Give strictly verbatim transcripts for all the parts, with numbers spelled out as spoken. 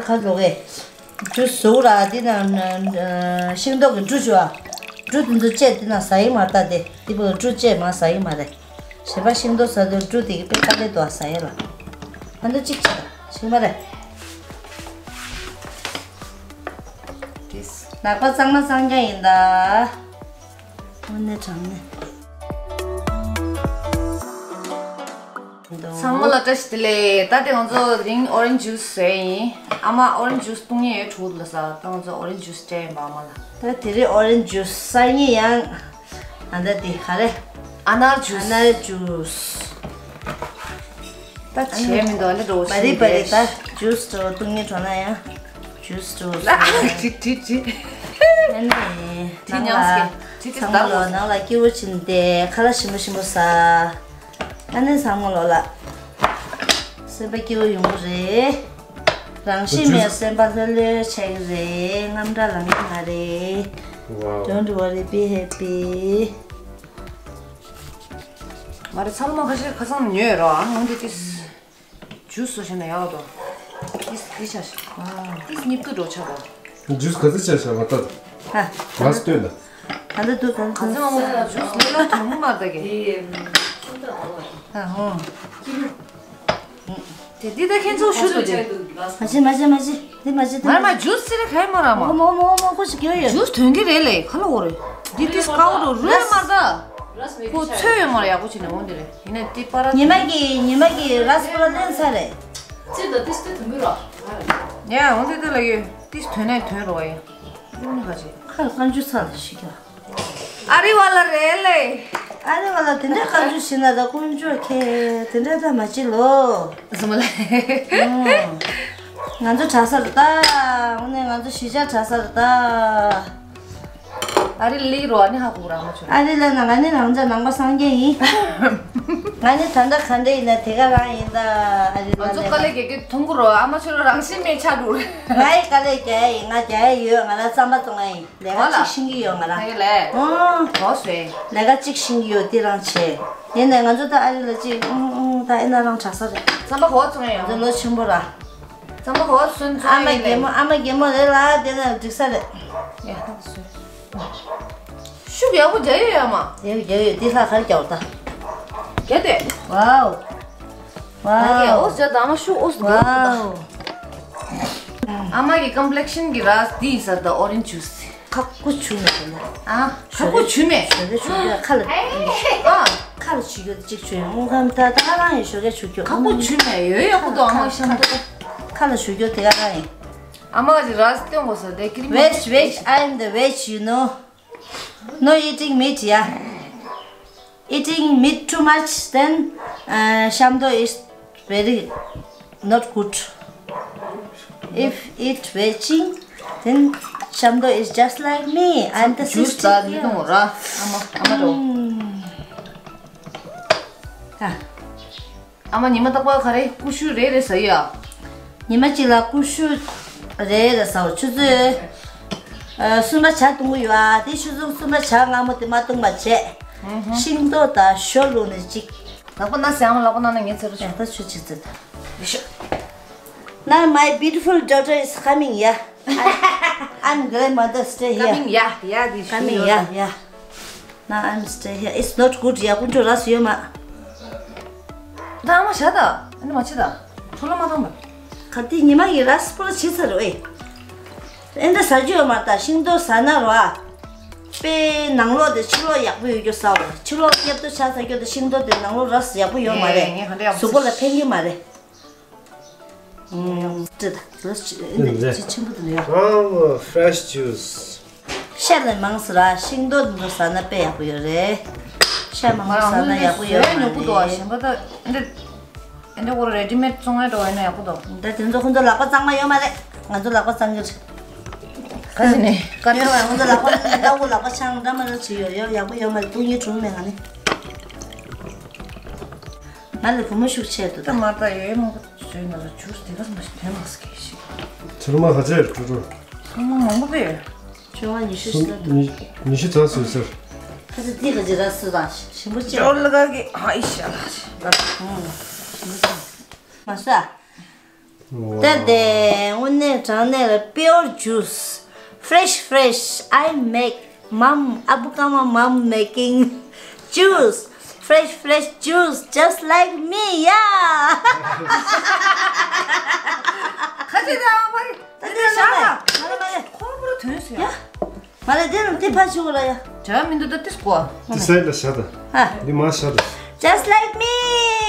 ཁ་ལོག་གེ། འབྲུ་ཟུག་ར་འདི་ན་ཤིང་ཏོག་གི་འབྲུ་ཅུ་བ། འབྲུ་དེ་ཚོ་བཅད་འདི་ན་ཟ་ཡི་མ་རེད་ད་དེ། འདི་བོ་འབྲུ་བཅད་མ་ཟ་ཡི་མ་རེད། གཞན་པ་ཤིང་ཏོག་ཟ་དུས་འབྲུ་དེ་གི་དཔེ་དཀའ་ལས་འདུག་ཟ་ཡི་ལ། ཨ་འདི་གཅིག་བྱེད་ད་ཤིང་མ་རེད། ལག་པ་གཙང་མ་གཙང་རྐྱང་ཡིན་ད། དངོས་གནས་དྲང་གནས། ཚང་མ་ལ་བཀྲ་ཤིས་བདེ་ལེགས། ད་དེ་ང་ཚོ་དེ་རིང་orange juice་ཟས་ཡིན། ཨ་མ་orange juice་བཏུང་ཡས་ཡོད་ཕྲུ་གུ་ལ་ཟ། ད་ང་ཚོ་orange juice་སྤྲད་ཡིན་པ་ཨ་མ་ལ། ད་དེ་རིང་orange juice་སང་ཉིན་ཡང་ཨ་ད་དེ་ག་རེ། ཨ་ནར་juice། ཨ་ནར་juice། ད་བྱས་མི་འདུག་ཨ་ནི་འགྲོ་བ་རི་བ་རི་ད་juice་འགྲོ་བཏུང་ཉེ་འགྲོ་ན་ཡང་juice་འགྲོ་ལ་ཁྲི་ཁྲི་ཁྲི། ཨ་ནི་ཁྲི་ཉམས་སྐྱེ་ཁྲི་ཁྲི་ཚང་མ་ལོ་ནང་ལ་སྐྱིད་པོ་ཕྱིན་ཏེ་ཁ་ལག་ཞིམ་པོ་ཞིམ་པོ་ཟ། ཨ་ནི་ཚང་མ་ལོ་ལ་སེམས་པ་སྐྱིད་པོ་ཡོང་གི་རེད། རང་ཤི་མེད་སེམས་པ་ལྷོད་ལྷོད་ཆགས་ཀྱི་རེད། རྔམ་དྲག་ལངས་ཀྱི་མ་རེད། Wow. Don't worry, be happy. མ་རེད་ཚ་ལུ་མ་ཁ་ཤས་ཁ་སང་ཉོས་རོགས་ཨ་ངོ་འདི་ཏིས། ཇུས་བཟོ་བྱས་ན་ཡག་འདུག་ཏིས་ཏིས་ཆ་ཤ། ཏིས་སྙིབ་ཏུ་འགྲོ་ཆ་གོ། ཇུས་ག་ཚོད་ཆ་ཤ་མ་ཏོ། ཧ། ལགས་སྟོན་ད། ག་འདྲ་འདུག་ག་འདྲ་འདུག་ག་ཚོད་མ་ཇུས་ལས་ལ་དུང་མ་ད་གི། ཧ་ཧོ། དེ་འདི་ད་ཁྱེད་ཚོ་ཞུ་འདུག་དེ། མ་བྱེད་མ་བྱེད་མ་བྱེད། འདི་མ་བྱེད་འདི་མ་མ་རེད་མ་ཇུས་ཟེར་ག་ཡི་མ་ར་མ། མོ་མོ་མོ་མོ་ཁོ་ཞིག་གྱོད་ཡོད། ཇུས་དོན་གྱི་རེད་ལེ་ཁ་ལོ་འོ་རེད། འདི་ཏིས་ཀའོ་རོ་རུས་མ་ད། ཁོ་ཚོད་ཡོད་མ་ར་ཡག་པོ་བྱེད་ནས་འོང་འདི་རེད། ཡིན་ན་ཏི་པ་ར་ཉི་མ་གི་ཉི་མ་གི་ར་སི་པ་ར་ལེན་ས་རེད། ཙི་ད་ཏིས་ཏི་དུང་གི་ར། ཡ་འོང་འདི་ད་ལ་ཡོད་ཏིས་དོན་ནས་དོན་རོ་ཡ། ཡོང་ནི་ག་ཅི། ཁ་ལ་ཀན་ཇུ་ས་ལ་ཞིག་གྱོད། ཨ་རི་བ་ལ་རེད་ལེ། ཨ་རི་བ་ལ་དེ་འདྲའི་བཀའ་འགྱུར་ཞིག་ན་ད་དཀོན་མཆོག་ཁྱེད་དེ་འདྲའི་ད་མ་བྱེད་ལོ། ཟི་མ་ལེ། ང་ཚོ་གྲྭ་ས་རེད་ད། དངོས་གནས་ང་ཚོ་གཞིས་ཆགས་གྲྭ་ས་རེད་ད། ཨ་རི་ལིག་རོ་ཨ་ནི་ཧ་གོ་ར་མ་ཆོད། ཨ་རི་ལ་ན་ང་ནི་རང་ཅག་ནང་པ་སངས་རྒྱས་ཡིན། ང་ནི་ད་ལྟ་ག་འདྲ་ཡིན་ན་དེ་ག་རང་ཡིན་ད། ཨ་རི་ལ་ང་ཚོ་དཀའ་ལས་རྒྱག་གི་མཐོང་གི་རོ་ཨ་མ་ཆོད་རང་བཞིན་མེད་ཆགས་འགྲོ་རེད། ང་ཡི་དཀའ་ལས་རྒྱག་ཡ་ཡིན། ང་རྒྱག་ཡ་ཡོད། ང་ལ་རྩམ་པ་བཙོང་ཡ་ཡིན། ལས་ཀ་གཅིག་ཤེས་ཀྱི་ཡོད་ང་རང་། ཨོ། གོ་སོང་། ལས་ཀ་གཅིག་ཤེས་ཀྱི་ཡོད་འདི་རང་བྱེད། ཡིན་ནའི་ང་ཚོ་ད་ཨ་རི་ལ་གཅིག་ཨུང་ཨུང་ད་ཨེ་ན་རང་གྲྭ་ས་རེད། རྩམ་པ་གོ་བ་བཙོང་ཡ་ཡོད། ང་ཚོ་ལོ་ཆེན་པོ་ར། རྩམ་པ་གོ་བ་སོན་བཙོང་ཡ་ཡིན་ལེ། ཨ་མ་རྒན་མོ་ཨ་མ་རྒན་མོ་རེད་ལ་དེ་ན་འགྲིག་ས་རེད། ཡ་ད་སོན། ཤུགས་ཡག་པོ་རྒྱག་ཡོད་ཡ་མ། རྒྱག་ཡོད་རྒྱག་ཡོད་འདི་ལྷ་གར་རྒྱག་ད། རྒྱག་དེ། ཝའོ། ཝའོ། ཨོ་ཟེར་ད་ཨ་མ་ཤུ་ཨོ་ཟེར། ཝའོ། ཨ་མ་གི་ཀམ་པི་ལེག་ཤན་གི་ར་འདི་ཡིན་ས་ད་ཨོ་རེན་ཇི་ཇུས། ཁ་ཁུ་ཆུ་མེད་དེ་ན། ཨ། ཁ་ཁུ་ཆུ་མེད། ཞོགས་ཀས་ཆུ་རྒྱུ་ཁ་ལ། ཨ། ཁ་ལ་ཆུ་རྒྱུ་གཅིག་ཆུ་ཡོང་ཁམ་ད་ད་རང་ཡིན་ཞོགས་ཀས་ཆུ་རྒྱུ། ཁ་ཁུ་ཆུ་མེད་ཡོད་ཡག་པོ་འདུག་ཨ་མ་ཤམ་ཐུག་ཁ་ལ་ཆུ་རྒྱུ་དེ་ག་རང་ཡིན། ཨ་མ་གི་ར་སྟོན་དགོས་ས་དེ་ཀིར་མེད། Veg, veg, I am the veg, you know. No eating meat, yeah. Eating meat too much, then uh, Shamdo is very not good. If eat veggie, then Shamdo is just like me. I'm the ཇུས་sister ད་ནི་here. དུང་ར། ཨ་མ་ཨ་མ་རོ། ཨ། ཨ་མ་ཉི་མ་རྟག་པར་ག་རེ་ཀུ་ཤུ་རེ་རེ་ཟ་ཡ། ཉི་མ་གཅིག་ལ་ཀུ་ཤུ་རེ་རེ་ཟ་བ་ཆུ་ཚོད་ཨ་གསུམ་པ་ཇ་བཏུང་གི་ཡོད་ཨ། དེ་ཆུ་ཚོད་གསུམ་པ་ཇ་མངར་མོ་དེ་མ་བཏུང་བ་བྱས། ཤིང་ཏོག་དང་ཞོ་བླུགས་ནས་གཅིག་ལག་པ་ན་ཟ་ཡ་མ་ལག་པ་ན་ན་ངས་ཚར་ཡ་ད་ཆུ་ཆི་ཚི་ད། ཡོ་ཤོ། Now my beautiful daughter is coming, yeah. I, I'm grandmother, stay here. Coming, yeah, yeah, this Coming, yeah, yeah. Now I'm stay here. It's not good, yeah. ཀུན་སྤྱོད་ར་སུ་ཡོད་མ། ད་ཨ་མ་བྱ་ད། ཨ་ནི་མ་བྱེད་ད། འཕྲོ་ལ་མ་བཏང་ད། ག་དེ་ཉི་མ་ཡི་ར་སུ་པོ་ལ་བྱེད་ཚར་བས། ཨེ་འདྲ་ཟ་རྒྱུ་ཡོད་མ་ད་ཤིང་ཏོག་ཟ་ན་ར། དཔེ་ནང་ལོགས་དེ་ཕྱི་ལོགས་ཡག་པོ་ཡོད་རྒྱུ་ཟ་བ། ཕྱི་ལོགས་སྐྱབས་ཏོ་ཆ་ཟ་རྒྱུ་དེ་ཤིང་ཏོག་དེ་ནང་ལོགས་ར་སུ་ཡག་པོ་ཡོད་མ་རེད། ངས་ག་འདྲ་ཡག་པོ་གཟུགས་པོ་ལ་ཕན་གྱི་མ་རེད། ཨུམ། ཅི་ད། ལོ་ཅི་འདི་ཅི་ཆེན་པོ་དུ་ཡོད། ཨང་། Fresh juice། ཤ་ལས་མང་ས་ར་ཤིང་ཏོག་འདི་ཚོ་ཟ་ན་དཔེ་ཡག་པོ་ཡོད་རེད། ཤ་མང་པོ་ཟ་ན་ཡག་པོ་ཡོད་མ་རེད། ཉོ་གི་འདུག་ཨ། གཞན་པ་ད་འདི་འདི་ཁོ་རེ་ཌི་མེད་བཙོང་ཡ་འགྲོ་བ་ཡིན་ན་ཡག་པོ་འདུག་ད་དེ་ཚོ་ཁོ་ཚོ་ལག་པ་གཙང་མ་ཡོད་མ་རེད། ང་ཚོ་ལག་པ་གཙང་གི་རེད། ག་ཟེར་ནས་ག་རེ་ཡོད་ང་ཚོ་ལག་པ་ལྟ་བུ་ལག་པ་ཆང་འདྲ་མ་འདྲ་བྱེད་ཡོད་ཡོད་ཡག་པོ་ཡོད་མ་རེད། ཐུགས་ཉིད་གྲུབ་མེད་ང་ནི། ང་ལ་བུ་མོ་ཤུགས་ཆེ་འདུག་ད་མ་ད་ཡོད་མང་པོ་བཟོས་ན་ལ་ཇུས་དེ་ག་མ་ཞིག་ཕན་མ་སི་ཀེ་ཞིག་ཚོད་མ་ག་ཚད་ཀྲུ་ཀྲུ། ཚོད་མ་མང་པོ་པས། ཆུ་བ་ཉི་ཤུ་ཞིག་ལ་འདུག་ཉི་ཉི་ཤུ་ཚ་ཟེར་ཟེར། ཁ་ཚ་འདི་ག་ཅི་ར་སུ་ར་ཞིམ་པོ་ཅི། ཇོ་ལ་ག་གི་ཨ་ཨི་ཤ་ལ་ཞིག་ལ། ཧུང་། ཞིམ་པོ་ཅི། མ་ཟ། ད་དེ་དངོས་གནས་དྲང་གནས་ལ་pure juice, fresh, fresh. I make, mom, Abu Kama mom making juice, fresh, fresh juice, just like me, yeah. ཁ་ཆེ་ད་ཨ་མ་རེད། ད་དེ་ལ་ལ་ཁོང་པུ་རུ་ཐོན་སོང་ཡ། མ་རེད། དེ་ནི་དེ་ཕ་ཆུ་གོ་ལ་ཡ། བྱ་མི་འདུག་ད་དེ་སྐོ། དེ་སའི་ལ་བཞག་ད། ཨ། འདི་མ་བཞག་ད། Just like me.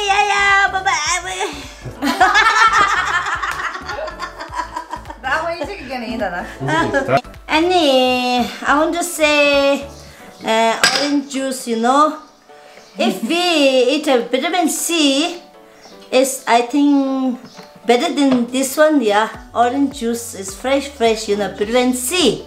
Yeah, yeah, bye bye. ད་ཁོ་ཡིན་ཅིག་གི་ནི་ཡིན་ད་ན། ཨ་ནི། I want to say, uh, orange juice, you know. If we eat a vitamin C, it's, I think, better than this one, yeah. Orange juice is fresh, fresh, you know, vitamin C.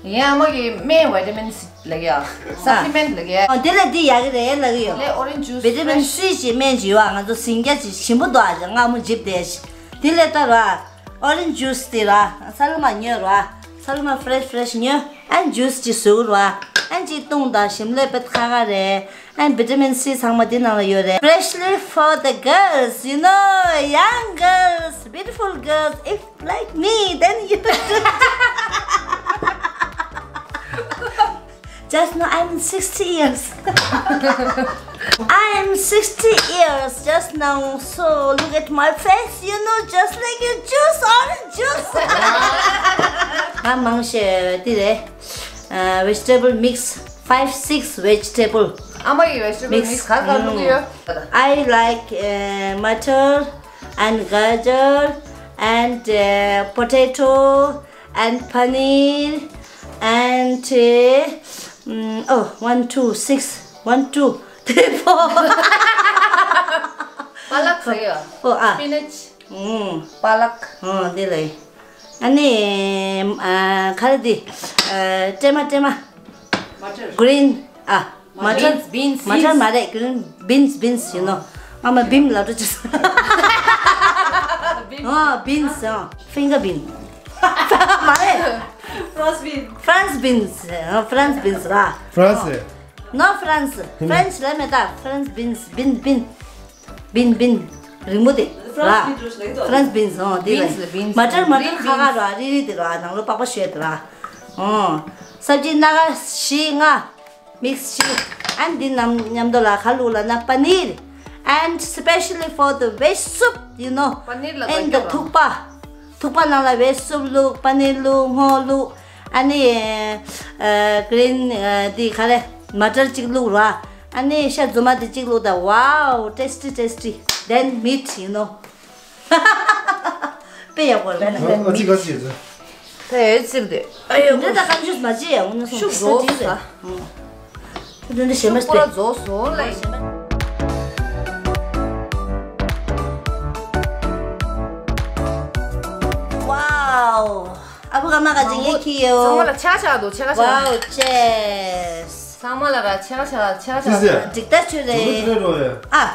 ཡང་མོ་གི་སྨན་vitamin C ལ་ཡ། supplement ལ་ཡ། ཨོ་དེ་ལ་འདི་ཡག་གི་རེད་ལ་གི་ཡོད། ལས་orange juice vitamin fresh. C ཅིག་སྨན་ཅིག་ཡོད་ཨ། ང་ཚོ་ཟིང་སྐྱ་ཅིག་ཞིམ་པོ་འདུག་ཨ། སྔ་མོ་འཇིབ་བསྡད་ཤི། དེ་ལས་ད་ར། Orange juice དེ་ར། ས་ལུ་མ་ཉོས་ར། ས་ལུ་མ་fresh fresh ཉོས། ཨན་juice ཅིག་བཟོས་ར། ཨན་ཅིག་བཏུང་དང་ཞིམ་ལས་པད་ཁ་ཁ་རེད། ཨན་vitamin C ཚང་མ་དེ་ནང་ལ་ཡོད་རེད། Especially for the girls, you know, young girls, beautiful girls, if like me, then you Just now, I'm sixty years. I am sixty years just now, so look at my face, you know, just like a juice, orange juice. ང་མང་ཤོས་དེ་རེད། ཨ། vegetable mix, five six vegetable. ཨ་མ་ཡི་vegetable mix. Mix ག་ག་བླུགས་ཡོད། I like, uh, matar and gajar and, uh, potato and paneer and, uh, mm, oh, one, two, six, one, two, three, four. པ་ལག་ཟེར་ཡོད། ཨོ་ཨ། spinach. ཨུམ། པ་ལག་ཨོ་དེ་ལ། ཨ་ནི་ཨ་ག་རེ་དེ། ཨ་ཀྲེ་མ་ཀྲེ་མ། Green. ཨ། Matar. Beans, beans. Matar མ་རེད། green beans, beans, you know. ཨ་མ་bean ལབ་འགྲོ་ཅི། ཨ། beans. ཨ། finger bean. མ་རེད། France bean. France beans. ཨ། France beans ར། France རེད། No France. French ལབ་མེད་ད། France beans, bean, bean. Bean, bean. རིང་མོ་དེ། France ར། bean འགྲོ་ཞིག་ལ་ཡིན་ད། France beans. ཨོ་དེ་རེད། Beans ལ་beans. Matar, matar green ཁ་ཁ beans ར། རིལ་རིལ་དེ་ར། ནང་ལོགས་པགས་པ་བཤོས་དེ་ར། ཨོ། སབ་ཇི་སྣ་ཁ་བཞི་ལྔ། mix བྱས། ཨ་འདི་རྣམས་མཉམ་དུ་ལ་ག་བླུགས་ལབ་ན་paneer. And specially for the veg soup, you know. Paneer ལ་and ག་རེ་བླུགས། ཐུག་པ། ཐུག་པ་ནང་ལ་veg soup བླུགས། paneer བླུགས། སྔོ་བླུགས། ཨ་ནི་ཨ་green ཨ་འདི་ག་རེ་matar གཅིག་བླུགས་ར། ཨ་ནི་ཤ་རྫུན་མ་དེ་གཅིག་བླུགས་ད། Wow, tasty, tasty. Then meat, you know. དཔེ་ཡག་པོ་རེད། ཨ་ཙི་ག་ཅི་ཟེར། ད་ཡོད་ཚིག་དེ། ཨ་ཡོད། འདི་ད་གང་ཅུས་མ་བྱེད་ཡ། འོ་ན་སོང་ཤུགས་ས་རྫོགས་ཅིག་རེད། ས། ཨང་། འདི་འདི་ཞེ་མ་ཤུགས་པོ་ར་སྟེ། རྫོགས་སོང་ལེ། Wow. ཨ་བུ་ག་མ་ག་ཅིག་ངས་ཁྱི་ཡོད། ཚང་མ་ལ་ཆ་ཆ་འདུག་ཆ་ཆ། Wow, cheers. ཚང་མ་ལ་ར་ཆ་ཆ་ཆ་ཆ། ཅི་ཟེར། འགྲིག་ད་ཆུ་རེད། ཨ།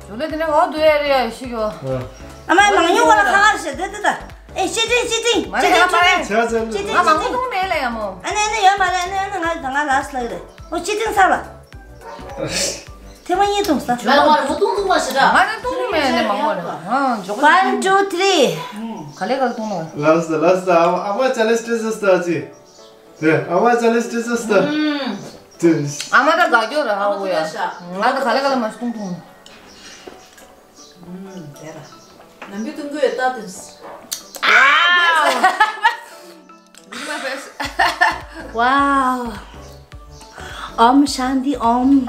ཇོ་ལེ་དེ་ནས་འོ་དུ་ཡ་རེ་ཡ་ཤི་གོ། ཨ་མ་མང་ཉུང་བ་ལ་ཁ་ཁར་ཤི་དེ་དེ་ད། ཨེ་ཤི་ཏིང་ཤི་ཏིང་། མ་རེད་ཤི་ཏིང་མ་རེད། ཤི་ཏིང་ཤི་ཏིང་། ང་མང་པོ་འཐུང་མེད་ལ་ཡ་མོ། ཨ་ནེ་ཨ་ནེ་ཡོད་མ་རེད། ཨ་ནེ་ཨ་ནེ་ང་ང་ལ་སི་ལ་རེད། ཨོ་ཤི་ཏིང་ས་ལ། ཐེངས་མ་གཉིས་འཐུང་ས། ང་ལ་མ་རེད་མོ་འཐུང་འཐུང་མ་ཤི་ད། ང་ནི་འཐུང་མེད་ནས་མང་པོ་རེད། ཨ་ཇོ་གོ། One, two, three. ག་ལེ་ག་ལེ་འཐུང་ནོ། ལ་སི་ལ་སི་ཨ་མ་ཅ་ལེ་སི་ཏྲེ་སི་ཏ་ཅི། དེ་ཨ་མ་ཅ་ལེ་སི་ཏྲེ་སི་ཏ། དེ། ཨ་མ་ད་དགའ་སྐྱོ་ར་ཧ་གོ་ཡ། ང་ད་ག་ལེ་ག་ལེ་མ་ཤི་འཐུང་འཐུང་། ཨུམ། དེ་ར། ནམ་བུ་ཏུང་ཀུ་ཡོད་ད་དུས། Wow. Om Shanti Om.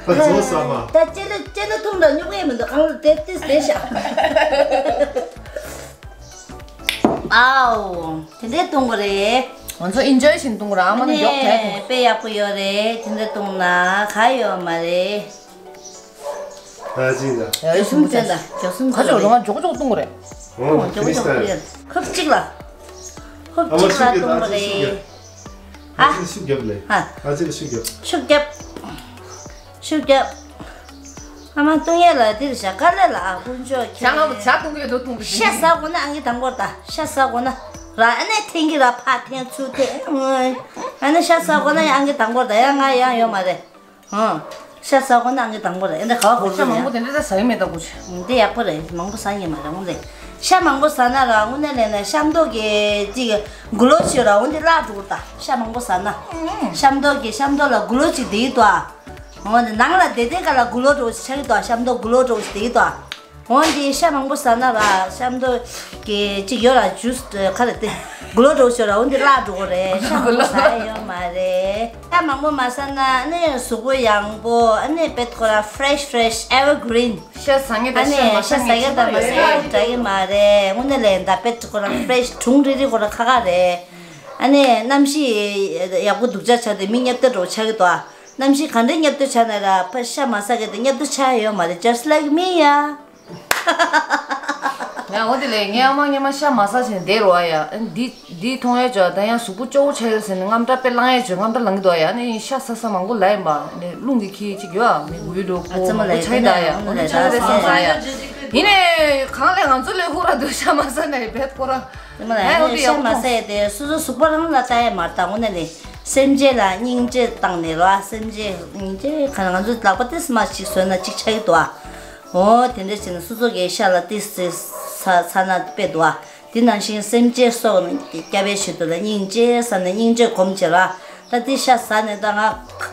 ད་ཅེ་ལ་ཅེ་ལ་འཐུང་ད་སྨྱུག་ཡས་མི་འདུག་གང་ལ་དེ་དེ་དེ་ཤ། Wow. དེ་འདྲས་བཏུང་གི་རེད། ང་ཚོ་ཨིན་ཇོའི་བཞིན་བཏུང་གི་རེད། ཨ་མ་ནི་མགྱོགས་དེ་བཏུང་། དཔེ་ཡག་པོ་ཡོད་རེད། དེ་འདྲས་བཏུང་ན་ག་ཡོད་མ་རེད། ད་ཅི་ད། ཡོད་སུམ་ཅན་ད་མགྱོགས་སུམ་ཅན་ཁ་ཅོག་རེད། རོ་ང་མགྱོགས་མགྱོགས་བཏུང་གི་རེད། ཨོ་ཁོ་མགྱོགས་མགྱོགས་བཏུང་གི་རེད། ཁབ་གཅིག་ལ། ཁབ་གཅིག་ལ་བཏུང་གི་རེད། ཨ་ཅེ་ཤུགས་རྒྱབ་ལེ། ཨ། ཨ་ཅེ་ལ་ཤུགས་རྒྱབ། ཤུགས་རྒྱབ། ཤུགས་རྒྱབ། ཨ་མ་བཏུང་ཡས་ལ་འདིར་བཞག་ག་ལེ་ལ་ཨ་དཀོན་མཆོག་ཁྱེད། ཞག་ང་ཞག་བཏུང་གི་ཡོད་དོ་བཏུང་གི་ཤ་ཟ་དགོས་ན་ཨང་གི་དང་པོར་ད་ཤ་ཟ་དགོས་ན་ར་ཨ་ནེ་འཐེན་གི་ར་ཕ་འཐེན་ཚུར་འཐེན་ཨ་ནེ་ཤ་ཟ་དགོས་ན་ཨང་གི་དང་པོར་ད་ཡང་ང་ཡང་ཡོད་མ་རེད། ཧང་། ཤ་ཟ་དགོས་ན་ཨང་ཀི་དང་པོ་རེད། ཨེ་འདྲ་ག་བ་གོ་ཤ་མང་པོ་དེ་འདྲ་ད་ཟ་གི་མེད་ད་གོ་ཆེ། འདི་ཡག་པོ་རེད། མང་པོ་ཟ་ཉེ་མ་རེད་འོང་རེད། ཤ་མང་པོ་ཟ་ན་ར་དངོས་གནས་ལས་ན་ཤ་མདོག་གི་ཅིག་གུ་ལོ་ཆེ་ར་འོང་འདི་བརླག་འགྲོ་གི་རེད་ད། ཤ་མང་པོ་ཟ་ན། ཤ་མདོག་གི་ཤ་མདོག་ལ་གུ་ལོ་ཅིག་དེ་ཡི་དོ་ཨ། འོང་འདི་ནང་ལ་བསྡད་བསྡད་ག་ལ་གུ་ལོ་འགྲོ་ཆགས་ཀྱི་དོ་ཨ། ཤ་མདོག་གུ་ལོ་འགྲོ་དེ་ཡི་དོ་ཨ། འོང་འདི་ཤ་མང་པོ་ཟ་ན་ར་ཤ་མདོག་གི་ཅིག་ཡོད་ར་ཇུས་ག་རེ་དེ་གུ་ལོ་འགྲོ་ཆོག་ར་འོང་འདི་བརླག་འགྲོ་གི་རེད། ཤ་མང་པོ་ཟ་ཡ་ཡོད་མ་རེད། ཤ་མང་པོ་མ་ཟ་ན་ཨ་ནི་གཟུགས་པོ་ཡང་པོ་ཨ་ནི་དཔེ་ཁོ་ར་fresh fresh evergreen། ཤ་ཟ་ངེས་དང་ཨ་ནི་ཤ་མ་ཤ་ཟ་ཟ་ངེས་ངེས་དང་མ་ཟ་ངེས་འདྲ་གི་མ་རེད། དངོས་གནས་ལས་ད་དཔེ་ཁོ་ར་fresh གྲུང་རི་རི་ཁོ་ར་ཁ་ཁ་རེད། ཨ་ནི་གནམ་གཤིས་ཡག་པོ་སྡུག་ཅག་ཆགས་ཏེ་མི་བརྙས་བཅོས་འདྲ་བོ་ཆགས་ཀྱི་འདུག་ཨ། གནམ་གཤིས་ག་འདྲའི་བརྙས་བཅོས་ཆགས་ན་ར་ཕ་ཤ་མ་ཟ་མཁན་དེ་བརྙས་བཅོས་ཆགས་ཡོད་མ་རེད། Just like me ཡ། ང་འོ་དེ་ལས་ངའི་ཨ་མ་སྔོན་མ་ཤ་མ་ཟ་བྱས་བསྡད་རོགས་ཨ་ཡ། འདི་འདི་མཐོང་ཡས་ཅོ་ད་ཡང་གཟུགས་པོ་སྐྱོ་བོ་ཆགས་ཡོད་ཟེར་ནས་དངངས་སྐྲག་དཔེ་ལངས་ཡས་ཅོ་དངངས་སྐྲག་ལངས་ཀྱི་འདུག་ཨ་ཡ། ནི་ཤ་ཟ་ས་མང་པོ་ལ་ཡིན་པ་ནི་རླུང་གི་ཁྱི་གཅིག་ཡོད་ཨ། མི་འུ་རུ་ཨ་ཙི་མ་ཁོ་ལ་ཆགས་ཡིན་ད་ཡ། འོ་ནི་ཆགས་རེད་བསམ་ས་ཡ། ཡིན་ནའི་གང་ལས་ང་ཚོ་ལས་ཧུ་ར་འདུག་ཤ་མ་ཟ་ནས་བེད་ཁོ་ར། དེ་མ་ལ་ཨེ་ཡང་འོ་དེ་ཤ་ཡག་མ་ཟ་ཡས་དེ་སོ་སོ་གཟུགས་པོ་རང་ལ་ལྟ་ཡས་མ་རེད་ད། དངོས་གནས་ནི་སེམས་ཅན་ལ་སྙིང་རྗེ་བཏང་ནས་རོ་ཨ། སེམས་ཅན་སྙིང་རྗེ་ག་ང་ཚོ་ལག་པ་ཏིས་མ་ཞིག་བཟོས་ན་གཅིག་ཆགས་ཀྱི་འདུག་ཨ། འོ་དེ་འདྲ་བྱས་ན་སོ་སོ་གི་ཤ་ལ་ཏིས་ཏིས་ཚ་ཚ་ན་དཔེ་འདུག་ཨ། དེ་ནང་བཞིན་སེམས་ཅན་སྲོག་སྐྱབས་པའི་ཆེད་དུ་ལ་སྙིང་རྗེ་ཟ་ནས་སྙིང་རྗེ་སྒོམ་བྱེད་རོ་ཨ། ད་འདི་ཤ་ཟ་ནས་ད་ང་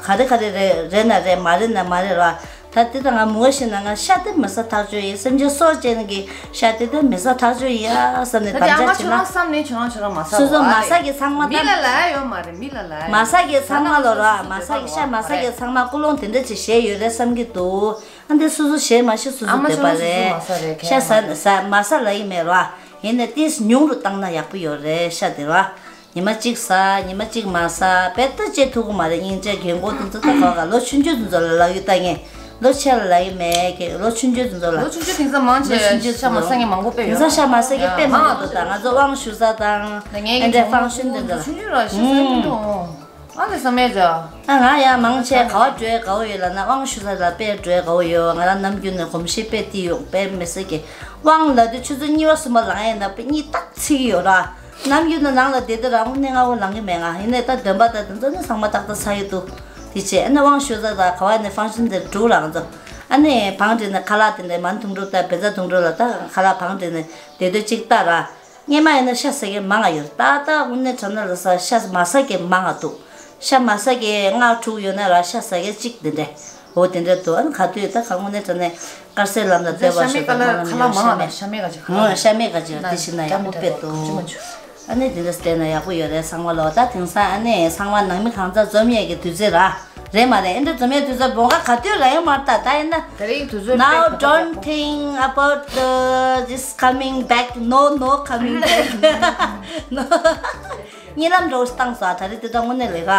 ག་རེ་ག་རེ་རེད་རེད་ན་རེད་མ་རེད་ན་མ་རེད་རོ། ད་འདི་ད་ང་མུ་བ་ཤི་ན་ང་ཤ་དེ་མི་ཟ་ཐག་ཆོད་ཡིན། སེམས་ཅན་སྲོག་བཅད་ནས་ཀྱི་ཤ་དེ་ད་མི་ཟ་ཐག་ཆོད་ཡིན་ཨ་བསམ་ནས་ད་དམ་དེ་ཨ་མ་བཅའ་བྱས་ཁྱོད་ན། རང་བསམ་ནས་ཁྱོད་རང་ཁྱོད་རང་མ་ཟ་སོ་སོ་བ་མ་ཟ་གི་ཚང་མ་ད་མི་ལ་ལ་ཡ་ཡོད་མ་རེད། མི་ལ་ལ་ཡ་མ་ཟ་གི་ཚང་མ་ལོ་རོ་ཨ། མ་ཟ་གི་ཤ་མ་ཟ་གི་ཚང་མ་ཀུན་སློང་དེ་འདྲ་ཅིག་བཞེས་ཡོད་རེད་བསམ་གི་འདུག་ཨ་འདི་སོ་སོ་བཞེས་མ་ཤེས་སོ་སོ་ཨ་མ་བསྡད་པ་ཁྱོད་རང་རེད། སོ་སོ་མ་ཟ་རེད་ཤ་ཁས་ཟ་མ་ཟ་མ་ཟ་ལ་ཡི་མེད་རོ་ཨ། ཡིན་ནའི་ཏིས་ཉུང་རུ་བཏང་ན་ཡག་པོ་ཡོད་རེད་ཤ་དེ་རོ་ཨ། ཉི་མ་གཅིག་ཟ། ཉི་མ་གཅིག་མ་ཟ། དཔེ་ལྟ་བྱེད་ཐུབ་ཀྱི་མ་རེད། སྙིང་རྗེ་རྒན་གོག་དེ་ཚོ་ད་ག་ག་ལོ་ཆུང་ཆུང་དེ་ཚོ་ལ་ལབ་ཡོད་ད་ངས། ལོ་ཆེ་ལ་ལབ་ཡོད་མེད་ཀྱི། ལོ་ཆུང་ཆུང་དེ་ཚོ་ལ། ལོ་ཆུང་ཆུང་དེང་སང་མང་ཆེ་ལོ་ཆུང་ཆུང་ཤ་མ་ཟ་མཁན་མང་པོ་དཔེ་ཡོད། དེང་སང་ཤ་མ་ཟ་མཁན་དཔེ་མང་པོ་འདུག་ད་ང་ཚོ་དབང་ཞུ་ས་དང་ཨ་འདྲ་ཕང་ཤུན་དེ་ཚོ་ལ། ཆུང་ཆུང་ར་ཤ་ཟ་མི་འདུག་ཨ་ལེ་ས་མེད་ཅོ། ཨ་ང་ཡང་མང་ཆེ་ག་བ་འགྲོ་ཡ་དགའ་བོ་ཡོད་ལབ་ན་དབང་ཞུ་ས་ལ་དཔེ་འགྲོ་ཡ་དགའ་བོ་ཡོད། ང་རང་ནམ་རྒྱུན་ནས་གོམས་གཤིས་དཔེ་དེ་ཡོད་དཔེ་མི་སྲིད་ཀྱི། དབང་ལབ་དུས་ཆུ་ཚོད་གཉིས་པ་གསུམ་པ་ལངས་ཡ་ན་དཔེ་གཉིད་ཏག་ཚིག་གི་ཡོད་ར། ནམ་རྒྱུན་ནས་ནང་ལ་བསྡད་དུས་རང་དངོས་གནས་སྔ་བོ་ལངས་ཀྱི་མེད། ང་ཡིན་ནའི་ད་འདོན་པ་དང་དེ་ཚོ་ནི་ཚང་མ་ཏག་ཏག་ཚར་ཡོད་འདུག་དེ་བྱས་ཨ་ནི་དབང་ཞུ་ས་དང་ག་བ་ནས་ཕང་ཤུན་དེར་འགྲོ་རང་ཚོ། ཨ་ནི་བང་སྒྲིག་ནས་ཁ་ལག་དེ་འདྲ་མ་ནི་དུང་སྒྲོ་དང་བེ་ཙ་དུང་སྒྲོ་ལ་ད་ཁ་ལག་བང་སྒྲིག་ནས་བསྡད་དུས་གཅིག་ལྟ་ར། སྔོན་མ་ཡིན་ན་ཤ་ཟ་མཁན་མང་ང་ཡོད། ད་ལྟ་དངོས་གནས་དྲང་གནས་ལ་ཟ་ཤ་མ་ཟ་མཁན་མང་ང་འདུག་ཤ་མ་ཟ་མཁན་ལྔ་དྲུག་ཡོད་ན་ར་ཤ་ཟ་མཁན་གཅིག་དེ་འདྲ། འོ་དེ་འདྲ་འདུག་ཨ་ནི་ག་དུས་ད་ག་དངོས་གནས་དྲང་གནས་དཀར་ཟས་ལམ་ལ་བསྡད་པ་ཤ་མེད་ཀ་ལ་ཁ་ལག་མང་ང་ལ་ཤ་མེད་ཀ་ཅིག་ཨོ་ཤ་མེད་ཀ་ཅིག་དེ་བཞིན་ན་ཡག་པོ་དཔེ་འདུག་ཨ་ནི་དེ་འདྲ་བལྟས་ན་ཡག་པོ་ཡོད་རེད་ཚང་མ་ལོ། ད་དེང་སང་ཨ་ནི་ཚང་མ་ནང་མི་གང་ཚ་འཛོམས་ཡས་ཀྱི་དུས་ཚོད་ར། རེད་མ་རེད། ཨེ་འདྲ་འཛོམས་ཡས་དུས་ཚོད་བོང་ཁ་ག་དུས་ར་ཡོང་མ་རེད། ད་ད་ཡིན་ན། ད་རིང་དུས་ཚོད། Now don't think about the this coming back. No, no coming back. No. གཉིད་ལམ་འགྲོ་བཏང་ས་ད་རེས་དེ་ད་དངོས་གནས་ལས་ཀ་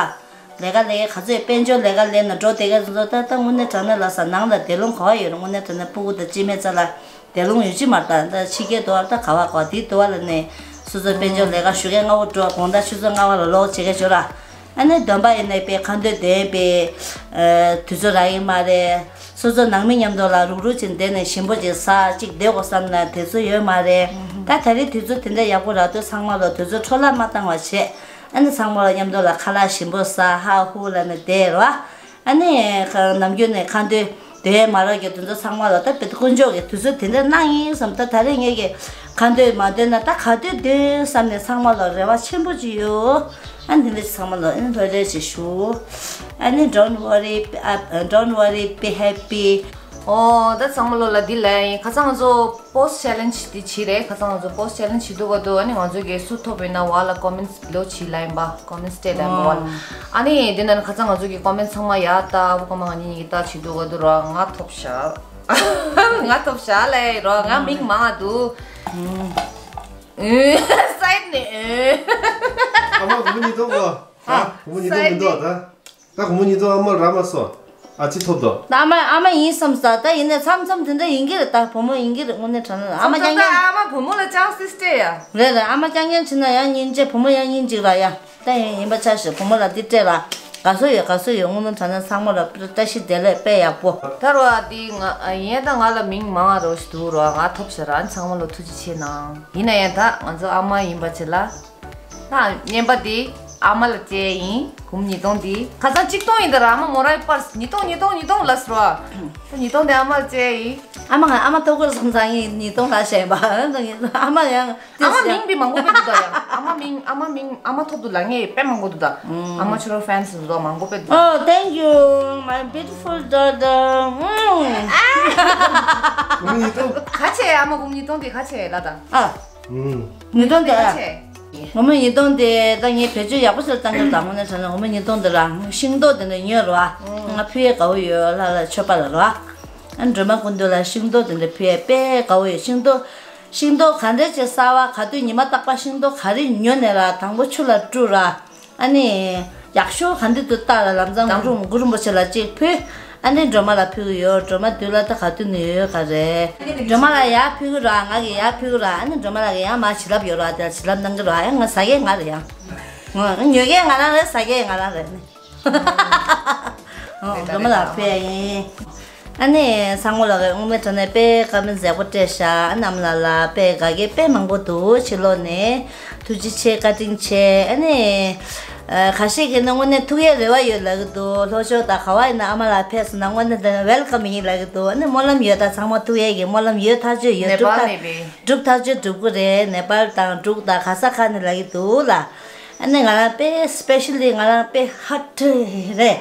ལས་ཀ་ལས་ག་ཚོད་དཔལ་འབྱོར་ལས་ཀ་ལས་ན་འགྲོ་དེ་ག་ཚོད་ད་ད་དངོས་གནས་དྲང་གནས་ལ་ས་ནང་ལ་བདེ་སློང་ག་བ་ཡོད་རེད། དངོས་གནས་དྲང་གནས་སྤུ་གུ་དང་སྐྱེ་དམན་ཚ་ལ། དེ་ལུང་ཡོད་ཅི་མ་ལྟ་ད་ཕྱི་རྒྱལ་དུ་བ་ལ་ད་ག་བ་ག་བ་དེ་དུ་བ་ལ་ནས་སོ་སོའི་དཔལ་འབྱོར་ལས་ཀ་ཞུ་མཁན་སྔ་བོ་འགྲོ་དགོང་དག་ཆུ་ཚོད་ལྔ་བ་ལ་ལོག་བྱེད་མཁན་ཞོར་ཨ་ནི་འདོན་པ་ཡིན་ནའི་པའི་ཁ་འདོན་འདོན་པའི་དུས་ཚོད་རག་གི་མ་རེད། སོ་སོ་ནང་མི་མཉམ་དུ་ལ་རུག་རུག་ཅིག་བསྡད་ནས་ཞིམ་པོ་ཅིག་ཟ་ཅིག་བསྡད་དགོས་བསམ་ན་དེ་ཚོ་ཡོད་མ་རེད། ད་ད་རེས་དུས་ཚོད་དེ་འདྲ་ཡག་པོ་རག་དུས་ཚང་མ་ལོ་དུས་ཚོད་འཕྲོ་བརླག་མ་བཏང་བ་བྱས། ཨ་ནི་ཚང་མ་ལ་མཉམ་དུ་ལ་ཁ་ལག་ཞིམ་པོ་ཟ་ཧ་ཧུ་ལ་ནི་བསྡད་རོ། ཨ་ནི་ནམ་རྒྱུན་ནས་ཁ་འདོན་དེ་མ་རོགས་ཀྱི་དུས་ཚོད་ཚང་མ་ལ་ད་དཔེ་དཀོན་མཆོག་གི་དུས་ཚོད་དེ་འདྲ་གནང་ཡིན་བསམ། ད་ད་རེས་ངེད་ཀྱི་ཁ་འདོན་མ་འདོན་ན་ད་ག་དུས་འདོན་བསམ་ནས་ཚང་མ་ལ་རེ་བ་ཆེན་པོ་ཅིག་ཡོད། ཨ་འདི་འདྲ་ཚང་མ་ལ་ཨ་ནི་ལྷོད་ལྷོད་ཅིག་ཞུ། ཨ་ནི་don't worry, uh, don't worry, be happy. ཨོ་ད་ཚང་མ་ལོ་ལ་འདི་ལ་ཡིན་ཁ་སང་ང་ཚོ་post challenge དེ་བྱས་རེད། ཁ་སང་ང་ཚོ་post challenge བྱེད་དུས་ག་དུས་ཨ་ནི་ང་ཚོ་གིས་སུ་ཐོབ་ཡོད་ན་བ་ལ་comments ལོ་བྱེད་ལ་ཡིན་པ་comments སྤྲད་ལ་ཡིན་པ་བ་ལ། ཨ་ནི་དེ་ན་ནི་ཁ་སང་ང་ཚོ་གི་comments ཚང་མ་ཡག་ལྟ་བུ་ཀ་མ་ང་གཉིས་གཉིས་ཀྱི་ལྟ་བྱེད་དུས་ག་དུས་ར་ང་ཐོབ་ཤག་ང་ཐོབ་ཤག་ལ་ཡིན་ར་ང་མིང་མང་ང་འདུག side ནས། ཨ་མ་གུང་མོ་ཉིད་ཐོབ་གོ་ཨ་གུང་མོ་ཉིད་ཐོབ་མི་འདུག་ད། ད་གུང་མོ་ཉིད་ཐོབ་ཨ་མ་ར་མ་སོ། ཨ་ཅི་ཐོབ་དོ། ད་ཨ་མ་ཨ་མ་ཡིན་བསམ་ས་ད་ཡིན་ནས་མཚམས་མཚམས་དེ་འདྲ་ཡིན་གྱི་རེད། ད་བུ་མོ་ཡིན་གྱི་རེད། དངོས་གནས་དྲང་གནས་ཨ་མ་རྐྱང་རྐྱང་ཨ་མ་བུ་མོ་ལ་ཅང་སིས་ཏེ་ཡ། རེད་རེད། ཨ་མ་རྐྱང་རྐྱང་བྱེད་ན་ཡང་སྙིང་རྗེ་བུ་མོ་ཡང་སྙིང་རྗེ་ར་ཡ། ད་ཡིན་ཡིན་པ་ཆ་ཞེས་བུ་མོ་ལ་འདི་སྤྲད་ལ། དགའ་བསུ་ཡོད་དགའ་བསུ་ཡོད། དངོས་གནས་དྲང་གནས་ཚང་མ་ལ་བཀྲ་ཤིས་བདེ་ལེགས་དཔེ་ཡག་པོ། ད་རོ་ཨ་འདི་ང་ཡིན་ད་ང་ལ་མིང་མང་ང་རོ་ཞིག་འདུག་རོ་ང་ཐོབ་ཤག་ར་ཚང་མ་ལ་ཐུགས་རྗེ་ཆེ་གནང་། ཡིན་ན་ཡང་ད་ང་ཚོ་ཨ་མ་ཡིན་པ་ཆེ་ལ། ད་བརྙན་པ་འདི་ ཨ་མ་ལ་བཅད་ཡིན། གུམ་ཉིས་སྟོང་འདི་ཁ་སང་ཆིག་སྟོང་ཡིན་ད་ར། ཨ་མ་མོ་རའི་པར་ཉིས་སྟོང་ཉིས་སྟོང་ཉིས་སྟོང་ལ་ཟེར་བ། ཉིས་སྟོང་དེ་ཨ་མ་ལ་བཅད་ཡིན། ཨ་མ་ང་ཨ་མ་ཐུག་གི་སོང་ཙང་ཡིན་ཉིས་སྟོང་ལ་བཤད་པ། ཨ་མ་ཡང་ཨ་མ་མིང་དེ་མང་པོ་དཔེ་འདུག་ད་ཡང་། ཨ་མ་མིང་ཨ་མ་མིང་ཨ་མ་ཐོབ་འདུག་ད། ངས་དཔེ་མང་པོ་འདུག་ད། ཨ་མ་ཁྱོད་རང་ཕེན་སི་འདུག་ད། མང་པོ་དཔེ་འདུག་ད། Oh, thank you, my beautiful daughter. གུམ་ཉིས་སྟོང་། ག་ཆེ་ཨ་མ། གུམ་ཉིས་སྟོང་དེ་ག་ཆེ་ལ་ད། ཨ། ཉིས་སྟོང་དེ་ཨ། ངོ་མ་ཉིས་སྟོང་དེ་ད་ངས་བེད་སྤྱོད་ཡག་པོ་ཞིག་བཏང་གི་ད། དངོས་གནས་དྲང་གནས་ངོ་མ་ཉིས་སྟོང་དེ་ར་ཤིང་ཏོག་དེ་འདྲ་ཉོས་ར། ང་ཕུལ་ཡས་དགའ་བོ་ཡོད། ལྷ་ལ་མཆོད་པ་ལ་ར། ཨ་ནི་སྒྲོལ་མ་སྐུ་མདུན་ལ་ཤིང་ཏོག་དེ་འདྲ་ཕུལ་ཡས་དཔེ་དགའ་བོ་ཡོད། ཤིང་ཏོག་ཤིང་ཏོག་ག་འདྲ་ཅིག་གསར་བ། ག་དུས་ཉི་མ་རྟག་པར་ཤིང་ཏོག་ག་རེ་ཉོས་ནས་ར་དང་པོ་ཆུ་ལ་བཀྲུ་ར། ཨ་ནི་ཡག་ཤོས་ག་འདི་དུ་བཏགས་ལ་ལམ་སང་གུ་རུ་གུ་རུ་རིན་པོ་ཆེ་ལ་གཅིག་ཕུལ། ཨ་ནི་སྒྲོལ་མ་ལ་ཕུལ་གི་ཡོད། སྒྲོལ་མ་དུས་ལ་ད་ག་དུས་ནས་ཡོད་ག་རེད། སྒྲོལ་མ་ལ་ཡར་ཕུལ་གི་ར། ང་གི་ཡར་ཕུལ་གི་ར། ཨ་ནི་སྒྲོལ་མ་ལ་གི་ཡང་མ་བྱིན་རླབས་ཡོད་ར། དེ་ལ་བྱིན་རླབས་གནང་གི་ར། ཡང་ང་ཟ་གི་ང་རེད་ཡང་། ང་ཉོ་གི་ང་རང་རེད། ཟ་གི་ང་རང་རེད་ནི། ཨོ། སྒྲོལ་མ་ལ་ཕུལ་ཡིན། ཨ་ནི་ཚང་མ་ལ་དངོས་གནས་དྲང་གནས་དཔེ་བཀའ་མོལ་མཛེས་པོ་སྤྲད་ཤག་ཨ་ནི་ཨ་མ་ལགས་ལ་དཔེ་དགའ་སྐྱིད་དཔེ་མང་པོ་འདུག་ཕྱི་ལོགས་ནས་ཐུགས་རྗེ་ཆེ། བཀའ་དྲིན་ཆེ། ཨ་ནི་ཨ་ཁ་ཤས་ཀྱིས་ནི་དངོས་གནས་ཐུག་ཡས་རེ་བ་ཡོད་ལབ་ཀྱི་འདུག་ལྷོ་ཕྱོགས་དང་ག་བ་ཡིན་ན་ཨ་མ་ལགས་ཕེབས་སོང་ན་དངོས་གནས་དྲང་གནས་ཝེལ་ཀམ་ཡིན་ལབ་ཀྱི་འདུག་ཨ་ནི་སྨོན་ལམ་ཡོད་ད། ཚང་མ་ཐུག་ཡས་ཀྱི་སྨོན་ལམ་ཡོད། ཐག་ཆོད་ཡོད། ནེ་པཱལ་ནས་བས། སྒྲུབ་ཐག་ཆོད་སྒྲུབ་ཀྱི་རེད། ནེ་པཱལ་དང་འབྲུག་དང་ག་ས་ག་ནས་ལབ་ཀྱི་འདུག་ལ། ཨ་ནི་ང་རང་དཔེ་སི་པེ་ཤལ་ལི། ང་རང་དཔེ་ཧ་ཊི་རེད།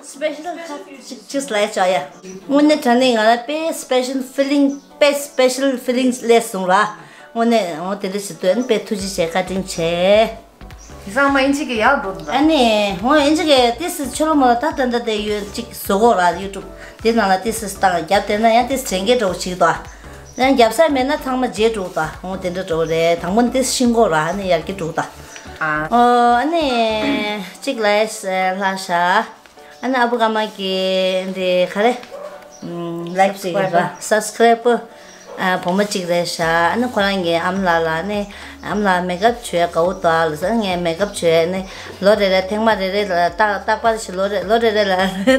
སི་པེ་ཤལ་ཧ་ཊི་ཅིག་ཅིག་ལབ་ཆོག་ཡ། དངོས་གནས་དྲང་གནས་ང་རང་དཔེ་སི་པེ་ཤལ་ཕི་ལིང་། དཔེ་སི་པེ་ཤལ་ཕི་ལིང་སླེབས་སོང་ར། དངོས་གནས་འོ་དེ་འདྲ་ཞིག་འདུག་ཨ་ནི་དཔེ་ཐུགས་རྗེ་ཆེ། བཀའ་དྲིན་ཆེ། དེང་སང་མ་ཨིན་ཇི་གི་ཡག་འགྲོ་འདུག་ཨ་ནི་འོ་ཨིན་ཇི་གི་ཏིས་ཆོ་ལོ་མོ་ལ་ད་ད་ད་དེ་ཡོད་ཅིག་བཟོ་གོ་ར། ཡུ་ཊུབ་དེ་ནང་ལ་ཏིས་བཏང་རྒྱབ་དེ་ན་ཡང་ཏིས་དྲན་གྱི་འགྲོ་ཅིག་ཏོ། ཡང་རྒྱབ་ས་མེད་ན་ཚང་མ་བརྗེད་འགྲོ་ད། འོ་དེ་འདྲ་འགྲོ་རེད། དང་པོ་ནི་ཏིས་ཤིང་གོ་ར། ཨ་ནི་ཡར་གྱི་འགྲོ་ད། ཨ་ཨོ་ཨ་ནི་ཅིག་ལ་ལྷ་ཤ། ཨ་ནི་ཨ་བུ་ཀ་མ་གི་འདི་ག་རེ། ལའིཀ་བྱེད་ཀྱི་ར། སབ་སི་ཀ་རའིབ་པར། ཨ་བུ་མོ་གཅིག་རེད་ཤག་ཨ་ནི་ཁོ་རང་གི་ཨ་མ་ལགས་ལ་ནི་ཨ་མ་ལགས་མེག་ཨབ་བྱོས་དགའ་བོ་འདུག་ཨ་ལ་ཟེར། ངས་མེག་ཨབ་བྱོས་ནི་ལོ་རེ་རེ་ཐེངས་མ་རེ་རེ་ལ་རྟག་རྟག་པར་ཞིག་ལོ་རེ་ལོ་རེ་རེ་ལ་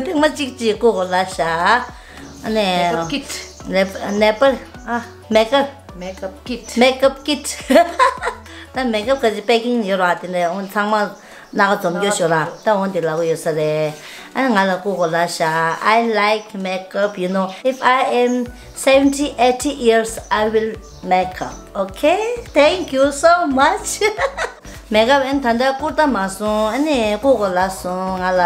ཐེངས་མ་གཅིག་གཅིག་བསྐུ་དགོས་ལབ་ཤག་ཨ་ནི་མེག་ཨབ་ཀིཊ། ནེ་པར། ཨ་མེག་ཨབ། མེག་ཨབ་ཀིཊ། མེག་ཨབ་ཀིཊ། ད་མེག་ཨབ་ག་ཅི་པེ་ཀིང་ཡོད་ར། དེ་ནས་འོ་ཚང་མ་སྣ་ཁ་འཛོམས་རྒྱུ་ཤོག་ར། ད་འོ་འདི་ལབ་གི་ཡོད་ས་རེད། ཨ་ང་ལ་བསྐུ་དགོས་ལབ་ཤག I like makeup, you know. If I am seventy, eighty years, I will makeup. Okay? Thank you so much. མེག་ཨབ་ཨན་ད་ལྟ་བསྐུར་ད་མ་སོང་། ཨ་ནི་བསྐུ་དགོས་ལབ་སོང་ང་ལ།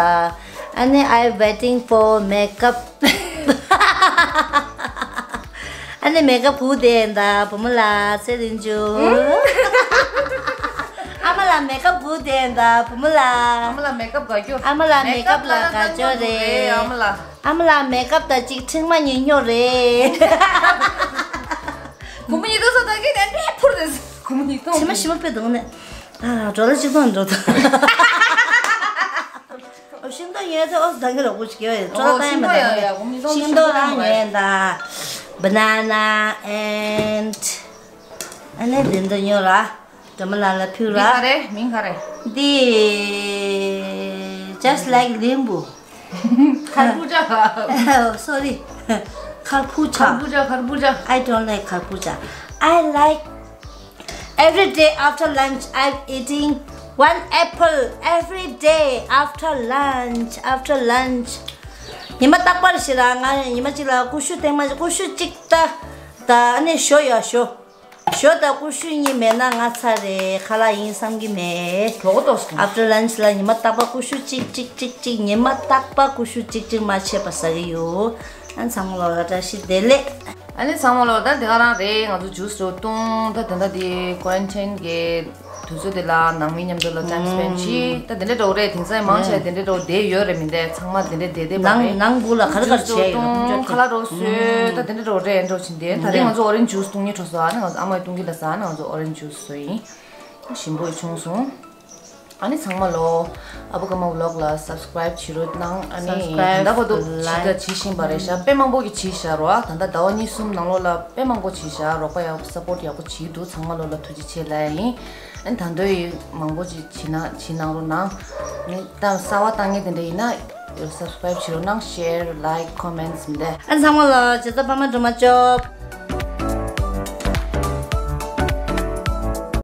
ཨ་ནི་I waiting for makeup. ཨ་ནི་མེག་ཨབ་བསྐུར་བསྡད་ད་བུ་མོ་ལ་ཚེ་རིང་ཅུ། ཨ་མ་ལ་མེག་ཨབ་བསྐུར་བསྡད་ད་བུ་མོ་ལ། ཨ་མ་ལ་མེག་ཨབ་དགའ་རྒྱུ། ཨ་མ་ལ་མེག་ཨབ་ལ་དགའ་རྒྱུ་རེད། ཨ་མ་ལ། ཨ་མ་ལ་མེག་ཨབ་དང་གཅིག་མཁྲིག་མ་ཉེ་ཉོག་རེད། གུང་མོ་ཉིས་སྟོང་སོགས་དག་གི་ནས་འདྲེ་འཕུར་རེད། གུང་མོ་ཉིས་སྟོང་ཕྱི་མ་ཕྱི་མ་དཔེ་དུང་ནས། ཨ་ཌོ་ལར་གཅིག་སྟོང་འགྲོ་ཐུབ། ཨོ་ཤིང་ཏོག་ཉོས་ཚེ་ཨོ་ད་གི་རོགས་པོ་ཞིག་ཡོད་རེད། ཨོ་ཅོ་ལག་ཤིང་ཏོག་ཡ་ཡ་གུང་མོ་ཉིས་སྟོང་ཤིང་ཏོག་རང་ཉོས་ད། Banana and ཨ་ནི་འདི་འདི་ཉོ་ར། སྒྲོལ་མ་ལགས་ལ་ཕུལ་ར། མིང་ག་རེ། མིང་ག་རེ། འདི་just like lembu. Kharbuza. Oh, sorry. Kharbuza. Kharbuza, kharbuza. I don't like kharbuza. I like every day after lunch I'm eating one apple every day after lunch, after lunch. ཉི་མ་རྟག་པར་ཞིག་ལ་ང་ཉི་མ་གཅིག་ལ་ཀུ་ཤུ་ཐེངས་མ་ཀུ་ཤུ་གཅིག་ད་ད་ཨ་ནི་ཞོ་ཡོད་ཞོ། ཞོ་དང་ཀུ་ཤུ་གཉིས་མེད་ན་ང་ཚར་རེད། ཁ་ལག་ཡིན་བསམ་གྱི་མེད། གྲོད་ཁོག་ལྟོགས་སོང་། After lunch ལ་ཉི་མ་རྟག་པར་ཀུ་ཤུ་གཅིག་གཅིག་གཅིག་གཅིག་ཉི་མ་རྟག་པར་ཀུ་ཤུ་གཅིག་གཅིག་མ་ཆད་པ་ཟ་གི་ཡོད། ཨ་ཚང་མ་ལོ་ལ་བཀྲ་ཤིས་བདེ་ལེགས། ཨ་ནི་ཚང་མ་ལོ་ད་དེ་ག་རང་རེད། ང་ཚོ་ཇུས་རོ་བཏུང་། ད་དེ་འདྲ་དེ་ཀོ་རན་ཊིན་གི་དུས་ཚོད་དེ་ལ་ནང་མི་མཉམ་དུ་ལ་ཊའིམ་སི་པེན་ཌི་བྱེད། ད་དེ་འདྲ་འདྲ་བོ་རེད། དེང་སང་མང་ཆེ་དེ་འདྲ་འདྲ་བོ་བསྡད་ཡོད་རེད་མི་འདུག་ཚང་མ་དེ་འདྲ་བསྡད་བསྡད་པ་རེད། ནང་སྒོ་ལ་ག་རེ་ག་རེ་བྱས་ཡོད་ན་ཁོང་ཚོ་ཁ་ལག་རོ་བཟོས། ད་དེ་འདྲ་འདྲ་བོ་རེད། འདྲ་བོ་བྱེད་འདི་ད་རེས་ང་ཚོ་ཨོ་རེན་ཇི་ཇུས་བཏུང་ནི་འཕྲོ་སོང་། ཨ་ནི་ང་ཚོ་ཨ་མའི་བཏུང་གི་ལ་ས་ཨ་ནི་ང་ཚོ་ཨོ་རེན་ཇི་ཇུས་བཟོས་ཡིན། ཞིམ་པོ་བྱུང་སོང་། ཨ་ནི་ཚང་མ་ལོ་ཨ་བུ་ཀ་མ་ཝི་ལོག་ལ་སབ་སི་ཀ་རའིབ་བྱེད་རོགས་གནང་། ཨ་ནི་ད་ལྟ་བར་དུ་བྱེད་ད་བྱེད་བཞིན་པ་རེད་ཤག་དཔེ་མང་པོ་གི་བྱེད་ཤག་རོ། ཨ་ད་ལྟ་ཟླ་བ་གཉིས་གསུམ་ནང་ལོགས་ལ་དཔེ་མང་པོ་བྱེད་ཤག་རོགས་པ་ཡག་པོ་སབ་པོར་ཊི་ཡག་པོ་བྱེད་འདུག་ཚང་མ་ལོ་ལ་ཐུགས་རྗེ་ཆེ་ལབ་ཡིན། ཨ་ནི་ད་དུང་མང་པོ་ཅིག་བྱེད་ན་བྱེད་གནང་རོགས་གནང་། ཨ་ནི་ད་གསར་བ་བཏང་མཁན་དེ་འདྲ་ཡིན་ན་སབ་སི་ཀ་རའིབ་བྱེད་རོགས་གནང་། ཤེར་ལའིཀ་ཀོ་མེན་ཊི་མི་འདྲ། ཨ་ཚང་མ་ལ་བྱེད་ས་ཕ་མ་སྒྲོལ་མ་ཅོབ།